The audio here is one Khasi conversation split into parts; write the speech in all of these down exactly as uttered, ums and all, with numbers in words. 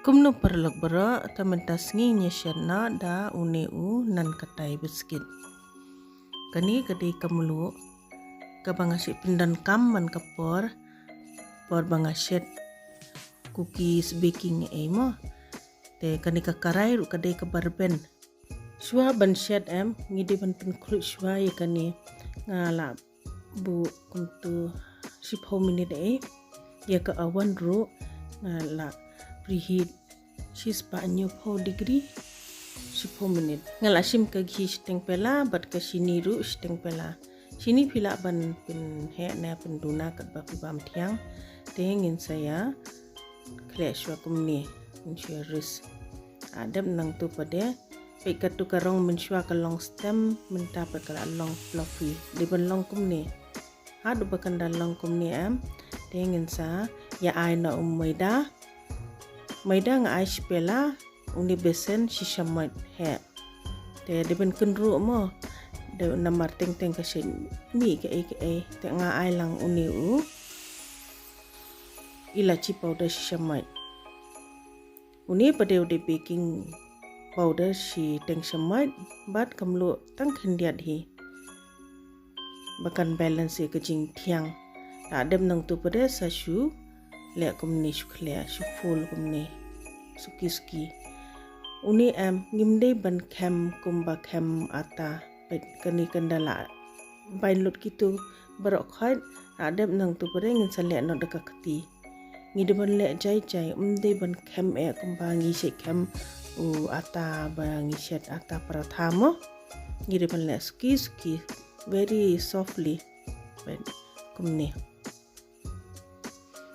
Kumno paralok baroh, ta mynta sngi ngin ïa shet noh da une u nan katai biscuit. Kane ka dei ka mluh kaba nga shu pyndonkam man ka por, por ba nga shet cookies baking ei mo. Te kane ka karai ruh ka dei kaba rben. Shuwa ban shet em, ngi dei ban pynkhluit shuwa ïa kane. Nga la buh kumtu shiphew minit ei. Ïa ka oven ruh nga la preheat shispah hynñiewphew degree shiphew minit. Nga la shim ka ghi shiteng pela bad ka shini ruh shiteng pela. Shini phi lah ban pynheh ne pynduna katba phi bam thiang. Te ngin sa ïa khleh shuwa kumne, ngin shu ris. Hadep nangtu pat de, peit katu ka rong mynshuwa ka long stem, mynta pat ka la long fluffy. Dei ban long kumne. Haduh ba kan da long kumne em, te ngin sa ïa ai noh u maida. Maida nga ai shi pela, une besen shi shamoit heh. Te dei ban kynruh mo, dei namar teng teng ka shait mih kaei kaei, te nga ai lang une u elachi powder shi shamoit. Une pat de u dei baking powder shiteng shamoit, bad ka mluh tang khyndiat hi. Ba kan balance ïa ka jingthiang. Hadep nangtu pat de sa shu leh kumne, shu khleh, shu fold kumne. Suki suki. Une em, ngim dei ban khem kumba khem ata. Peit kane kan da la bain lut kitu baroh khoit, hadep nangtu pat de ngin sa leh noh da ka kti. Ngi dei ban leh jai jai, ym dei ban khem eh kumba ngi shet khem u ata ba ngi shet ata paratha mo. Ngi dei ban leh suki suki, very softly. Peit kumne.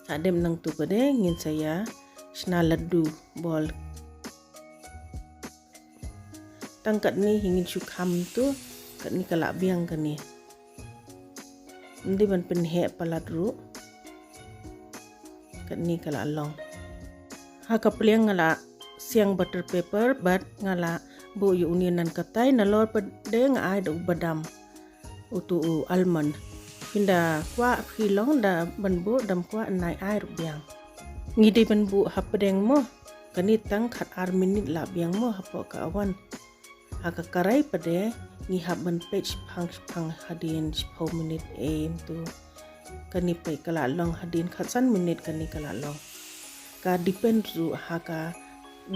Hadep nangtu pat de ngin sa ïa shna laddu ball. Tang katne hi ngin shu kham tu, katne ka la biang kane. Ym dei ban pynheh palat ruh. Katne ka la long. Ha ka pliang nga la siang butter paper bad nga la buh ïa une nan katai, nalor pat de nga ai da u badam. Utu u almond. Phin da kwah phi long da ban buh, dam kwah nai ai ruh biang. Ngi dei ban buh hapdeng mo. Kane tang khat ar minit la biang mo hapoh ka oven. Ha ka karai pat de ngi hap ban peit shiphang shiphang hadien shiphew minit em tu. Kane peit ka la long hadien khatsan minit kane ka la long. Ka depend ruh ha ka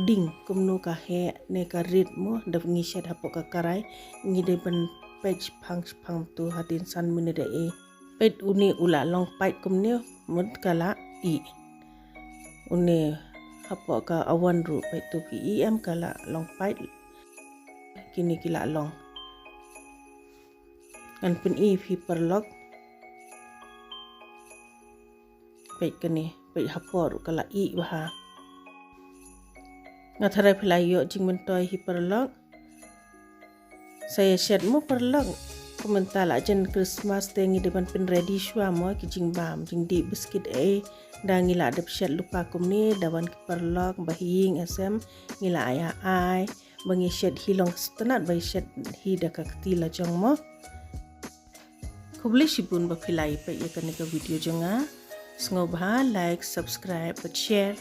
ding kumno ka heh ne ka rit mo, da ngi shet hapoh ka karai, ngi dei ban peit shiphang shiphang tu hadien san minit ei. Peit une u la long pait kumne mut ka la ih. Une hapoh ka oven ruh peit tu phi ih em ka la long pait. Kine ki la long. Ngan pyni phi paralok. Peit kane, peit hapoh ruh ka la ih bha. Nga tharai phi la ïoh jingmyntoi hi paralok. Sa ïa shet mo paralok. Kumta la jan Christmas te ngi dei ban pyn ready shuwa mo ki jingbam, jingdih biscuit ei. Da ngi la dep shet lypa kumne, da wan ki paralok ba hi ïing ha sem ngi la ai ai. Ba ngi shet hi long sngewtynnat ba ngi shet hi da ka kti la jong mo. Khublei shibun ba phi la ïa peit ïa kane ka video jong nga. Sngewbha like, subscribe bad share.